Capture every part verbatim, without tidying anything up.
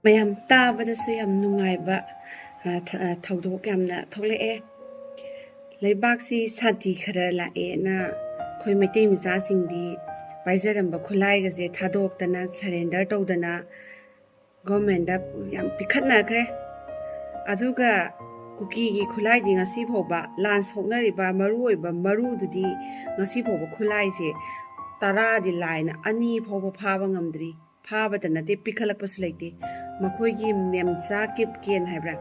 ꯃꯌꯥꯝ ꯇꯥꯕꯗꯁꯨ ꯌꯥꯝ ꯅꯨꯡꯉꯥꯏꯕ, ꯑ, ꯊ-, ꯑ, ꯊꯧꯗꯣꯛ ꯌꯥꯝꯅ ꯊꯣꯛꯂꯛꯑꯦ꯫ ꯂꯩꯕꯥꯛꯁꯤ ꯁꯥꯟꯇꯤ ꯈꯔ ꯂꯥꯛꯑꯦꯅ ꯑꯩꯈꯣꯏ ꯃꯩꯇꯩ ꯃꯆꯥꯁꯤꯡꯗꯤ ꯄꯥꯏꯖꯔꯝꯕ ꯈꯨꯠꯂꯥꯏꯒꯁꯦ ꯊꯥꯗꯣꯛꯇꯅ, ꯁꯔꯦꯟꯗꯔ ꯇꯧꯗꯅ, ꯒꯣꯔꯃꯦꯟꯗ ꯌꯥꯝ ꯄꯤꯈꯠꯅꯈ꯭ꯔꯦ꯫ ꯑꯗꯨꯒ ꯀꯨꯀꯤꯒꯤ ꯈꯨꯠꯂꯥꯏꯗꯤ ꯉꯁꯤ ꯐꯥꯎꯕ, ꯂꯥꯟ ꯁꯣꯛꯅꯔꯤꯕ ꯃꯔꯨꯑꯣꯏꯕ ꯃꯔꯨꯗꯨꯗꯤ ꯉꯁꯤ ꯐꯥꯎꯕ ꯈꯨꯠꯂꯥꯏꯁꯦ ꯇꯔꯥꯗꯤ ꯂꯥꯏꯅ, ꯑꯅꯤ ꯐꯥꯎꯕ ꯐꯥꯕ ꯉꯝꯗ꯭ꯔꯤ꯫ ꯐꯥꯕꯇ ꯅꯠꯇꯦ, ꯄꯤꯈꯠꯂꯛꯄꯁꯨ ꯂꯩꯇꯦ꯫ ꯃꯈꯣꯏꯒꯤ ꯃꯦꯝꯆꯥ ꯀꯤꯞꯀꯦꯟ ꯍꯥꯏꯕ꯭ꯔꯥ,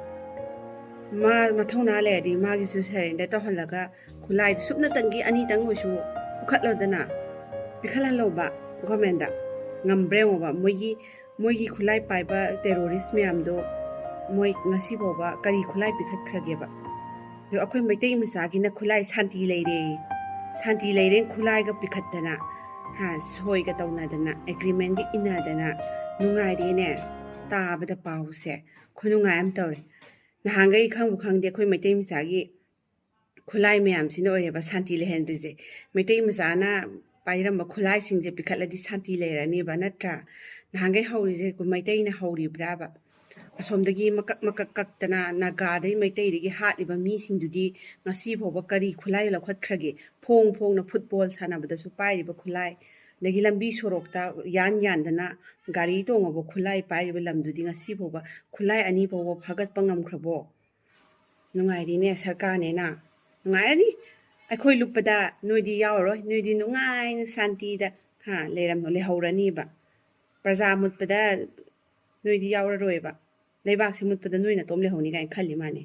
ꯃꯥ ꯃꯊꯧꯅꯥ ꯂꯩꯔꯗꯤ ꯃꯥꯒꯤꯁꯨ ꯁꯔꯦꯟꯗꯔ ꯇꯧꯍꯜꯂꯒ ꯈꯨꯠꯂꯥꯏꯗꯨ ꯁꯨꯞꯅꯇꯪꯒꯤ ꯑꯅꯤꯇꯪ ꯑꯣꯏꯁꯨ ꯄꯨꯈꯠꯂꯣꯗꯅ, ꯄꯤꯈꯠꯍꯜꯂꯣꯕ ꯒꯣꯔꯃꯦꯟꯗ꯫ ꯉꯝꯕ꯭ꯔꯥ ꯌꯦꯡꯉꯣꯕ, ꯃꯣꯏꯒꯤ, ꯃꯣꯏꯒꯤ ꯈꯨꯠꯂꯥꯏ ꯄꯥꯏꯕ ꯇꯦꯔꯣꯔꯤꯁ ꯃꯌꯥꯝꯗꯣ ꯃꯣꯏ ꯉꯁꯤ ꯐꯥꯎꯕ ꯀꯔꯤ ꯈꯨꯠꯂꯥꯏ ꯄꯤꯈꯠꯈ꯭ꯔꯒꯦꯕ? ꯑꯗꯣ ꯑꯩꯈꯣꯏ ꯃꯩꯇꯩ ꯃꯆꯥꯒꯤꯅ ꯈꯨꯠꯂꯥꯏ ꯁꯥꯟꯇꯤ ꯂꯩꯔꯦ, ꯁꯥꯟꯇꯤ ꯂꯩꯔꯦ ꯈꯨꯠꯂꯥꯏꯒ ꯄꯤꯈꯠꯇꯅ, ꯍꯥ, ꯁꯣꯏꯒ ꯇꯧꯅꯗꯅ, ꯑꯦꯒ꯭ꯔꯤꯃꯦꯟꯒ ꯏꯟꯅꯗꯅ ꯅꯨꯡꯉꯥꯏꯔꯦꯅꯦ꯫ ꯇꯥꯕꯗ ꯄꯥꯎꯁꯦ ꯈꯨꯅꯨꯡꯉꯥꯏ ꯑꯃ ꯇꯧꯔꯦ꯫ ꯅꯍꯥꯟꯈꯩ ꯈꯪꯕꯨ ꯈꯪꯗꯦ ꯑꯩꯈꯣꯏ ꯃꯩꯇꯩ ꯃꯆꯥꯒꯤ ꯈꯨꯠꯂꯥꯏ ꯃꯌꯥꯝꯁꯤꯅ ꯑꯣꯏꯔꯦꯕ ꯁꯥꯟꯇꯤ ꯂꯩꯍꯟꯗ꯭ꯔꯤꯁꯦ꯫ ꯃꯩꯇꯩ ꯃꯆꯥꯅ ꯄꯥꯏꯔꯝꯕ ꯈꯨꯠꯂꯥꯏꯁꯤꯡꯁꯦ ꯄꯤꯈꯠꯂꯗꯤ ꯁꯥꯟꯇꯤ ꯂꯩꯔꯅꯦꯕ, ꯅꯠꯇ꯭ꯔꯥ? ꯅꯍꯥꯟꯈꯩ ꯍꯧꯔꯤꯁꯦ ꯃꯩꯇꯩꯅ ꯍꯧꯔꯤꯕ꯭ꯔꯥꯕ? ꯑꯁꯣꯝꯗꯒꯤ ꯃꯀꯛ ꯃꯀꯛ ꯀꯛꯇꯅ ꯅꯥꯒꯥꯗꯩ ꯃꯩꯇꯩꯗꯒꯤ ꯍꯥꯠꯂꯤꯕ ꯃꯤꯁꯤꯡꯗꯨꯗꯤ ꯉꯁꯤ ꯐꯥꯎꯕ ꯀꯔꯤ ꯈꯨꯠꯂꯥꯏ ꯂꯧꯈꯠꯈ꯭ꯔꯒꯦ? ꯐꯣꯡ ꯐꯣꯡꯅ ꯐꯨꯠꯕꯣꯜ ꯁꯥꯟꯅꯕꯗꯁꯨ ꯄꯥꯏꯔꯤꯕ ꯈꯨꯠꯂꯥꯏ, ꯑꯗꯒꯤ ꯂꯝꯕꯤ ꯁꯣꯔꯣꯛꯇ ꯌꯥꯟ ꯌꯥꯟꯗꯅ ꯒꯥꯔꯤ ꯇꯣꯡꯉꯕ ꯈꯨꯠꯂꯥꯏ ꯄꯥꯏꯔꯤꯕ ꯂꯝꯗꯨꯗꯤ ꯉꯁꯤ ꯐꯥꯎꯕ ꯈꯨꯠꯂꯥꯏ ꯑꯅꯤ ꯐꯥꯎꯕ ꯐꯥꯒꯠꯄ ꯉꯝꯈ꯭ꯔꯕꯣ? ꯅꯨꯡꯉꯥꯏꯔꯤꯅꯦ ꯁꯔꯀꯥꯔꯅꯦꯅ꯫ ꯅꯨꯡꯉꯥꯏꯔꯅꯤ꯫ ꯑꯩꯈꯣꯏ ꯂꯨꯞꯄꯗ ꯅꯣꯏꯗꯤ ꯌꯥꯎꯔꯔꯣꯏ꯫ ꯅꯣꯏꯗꯤ ꯅꯨꯡꯉꯥꯏꯅ ꯁꯥꯟꯇꯤꯗ, ꯍꯥ, ꯂꯩꯔꯝ-, ꯂꯩꯍꯧꯔꯅꯤꯕ꯫ ꯄ꯭ꯔꯖꯥ ꯃꯨꯠꯄꯗ ꯅꯣꯏꯗꯤ ꯌꯥꯎꯔꯔꯣꯏꯕ꯫ ꯂꯩꯕꯥꯛꯁꯤ ꯃꯨꯠꯄꯗ ꯅꯣꯏ ꯅꯇꯣꯝ ꯂꯩꯍꯧꯅꯤ ꯀꯥꯏꯅ ꯈꯜꯂꯤ ꯃꯥꯅꯤ꯫